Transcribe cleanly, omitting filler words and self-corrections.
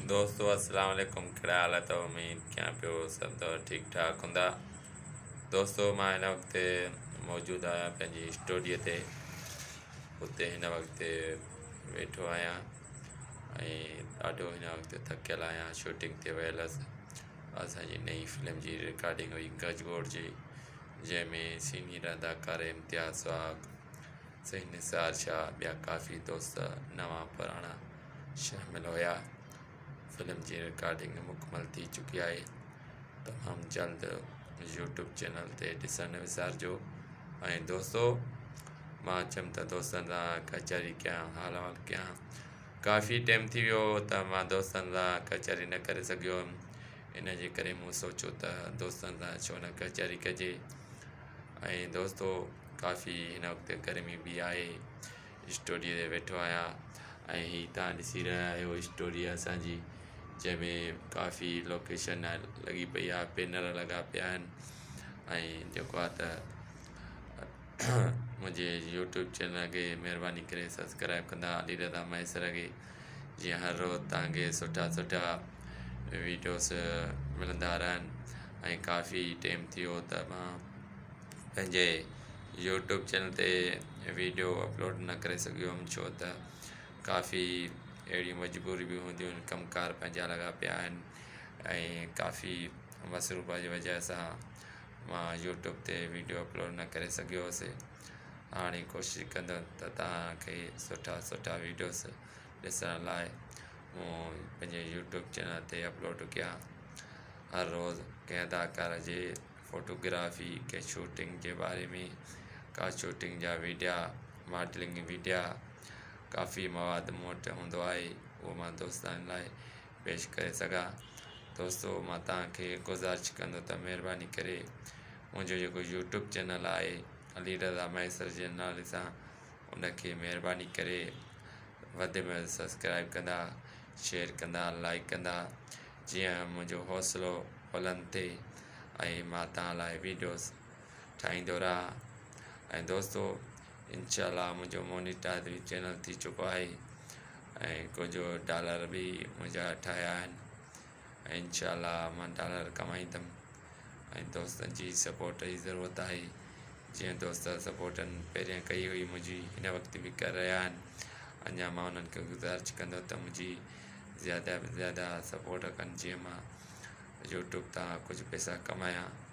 دوستو اسلام عليڪم ڪهڙا حال اٿو اميد ڪيان پيو سڀ ته ٺيڪ ٺاڪ هوندا دوستو مان هن وقت موجود آهيان پنهنجي اسٽوڊيو تي اتي هن وقت ويٺو آهيان ۽ ڏاڍو هن وقت ٿڪيل آهيان شوٽنگ تي ويل هئس اسانجي نئين فلم جي رڪارڊنگ هئي گجگوڙ جي جنهن ۾ سينيئر اداڪار امتياز سهاڳ سائين نثار شاهه ٻيا ڪافي دوست نوان پراڻا شامل هيا. فلم جي رڪارڊنگ مڪمل ٿي چڪي آهي تمام جلد يوٽيوب چينل تي ڏسڻ نه وسارجو ۽ دوستو مان چيم ته دوستن سان ڪچهري ڪيان حال احوال ڪيان ڪافي ٽائيم ٿي ويو ته مان دوستن سان ڪچهري نه ڪري سگهيو هيم ان جي ڪري مون سوچيو ته دوستن سان ڇو نه ڪچهري ڪجي ۽ دوستو ڪافي هن وقت گرمي به آهي اسٽوڊيو تي ويٺو آهيان ۽ هي توهان ڏسي رهيا آهيو اسٽوڊيو اسان جي جنهن ۾ ڪافي لوڪيشن لڳي پئي آهي بينر لڳا پيا آهن ۽ جيڪو آهي ته منهنجي يوٽيوب چينل کي مهرباني ڪري سبسڪرائب ڪندا علي رضا مهيسر کي جيئن هر روز توهان کي سٺا سٺا ويڊيوز ملندا رهن ۽ ڪافي ٽائيم ٿي ويو ته مان پنهنجي يوٽيوب چينل تي ويڊيو اپلوڊ نه ڪري سگهيو هئم ڇو ته ڪافي اهڙيون مجبوريون به هونديون آهن ڪم ڪار پنهنجا لڳا پيا آهن ۽ ڪافي مصروفيت جي وجه سان مان يوٽيوب تي ويڊيو اپلوڊ نه ڪري سگهيو هئس هاڻي ڪوشش ڪندم ته توهان کي سٺا سٺا ويڊيوز ڏسڻ لاء مون پنهنجي يوٽيوب چينل تي اپلوڊ ڪيان هر روز ڪنهن اداڪار جي فوٽوگرافي ڪنهن شوٽنگ جي باري ۾ ڪا شوٽنگ جا ويڊيا ماڊلنگ ويڊيا ڪافي مواد مون وٽ هوندو آهي اهو مان دوستن لاء پيش ڪري سگهان دوستو مان توهان کي گذارش ڪندو ته مهرباني ڪري منهنجو جيڪو يوٽيوب چينل آهي علي رضا مهيسر جي نالي سان ان کي مهرباني ڪري وڌ ۾ وڌ سبسڪرائب ڪندا شيئر ڪندا لائڪ ڪندا جيئن منهنجو حوصلو بلند ٿئي ۽ مان توهان لاء ويڊيوز ٺاهيندو رهان ۽ دوستو انشاء الله منهنجو مونيٽائز به چينل ٿي چڪو آهي ۽ ڪجهه ڊالر به منهنجا ٺاهيا آهن ۽ انشاء الله مان ڊالر ڪمائيندم ۽ دوستن جي سپورٽ جي ضرورت آهي جيئن دوست سپورٽن پهريان ڪئي هئي منهنجي هن وقت به ڪري رهيا آهن اڃا مان انهن کي گذارش ڪندو ته منهنجي زياده ۾ زياده سپورٽ ڪن جيئن مان يوٽيوب تان ڪجهه پئسا ڪمايان.